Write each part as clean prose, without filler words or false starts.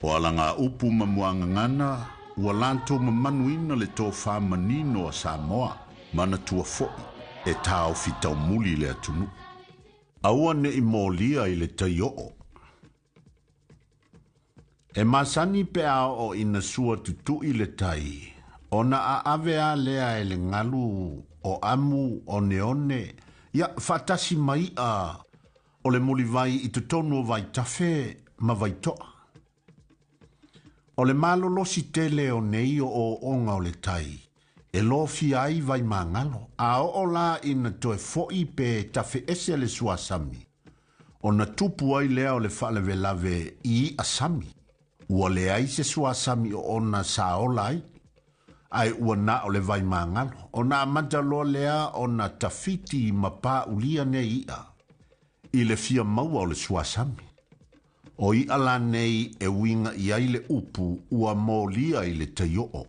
O alagaupu ma muagagana ua latou mamanuina le tofa manino a Samoa, manatua foi e taofi taumuli le atunuu. Aua ne i molia i le tai oo. E masani pe a oo ina sua tutui le tai, ona aave a lea e le galu o amu oneone, ia faatasi ma i'a o le mulivai i totonu o vaitafe ma vaitoa. O le malolosi tele o nei ooooga o le tai, e lofia ai vaimagalo, a oo la ina toe foi pe tafeese le suasami, ona tupu ai lea o le faalavelave i i'a sami. Ua leai se suasami oona sa ola ai, ae ua na o le vaimagalo. Ona amata loa lea ona tafiti ma paulia nei i'a i le fia maua o le suasami. O i'a la nei e uiga i ai le upu ua molia i le tai oo.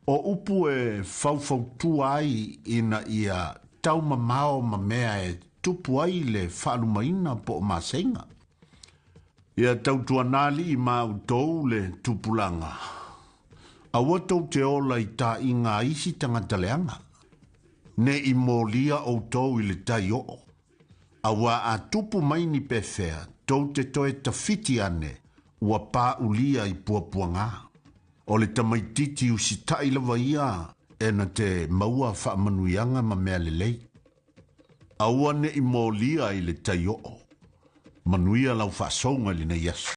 O upu e faufautua ai ina ia taumamao ma mea e tupu ai le faalumaina po o maseiga. Ia tautuana alii ma outou le tupulaga, aua tou te ola i taiga a isi tagata leaga, ne i molia outou i le tai oo. Auā a tupu mai ni pefea, tou te toe tafiti ane, ua paulia i puapuaga. O le tamaitiiti usitai lava ia e na te maua faamanuiaga ma mea lelei. Aua ne i molia i le tai oo. Manuia lau faasouga i lenei aso.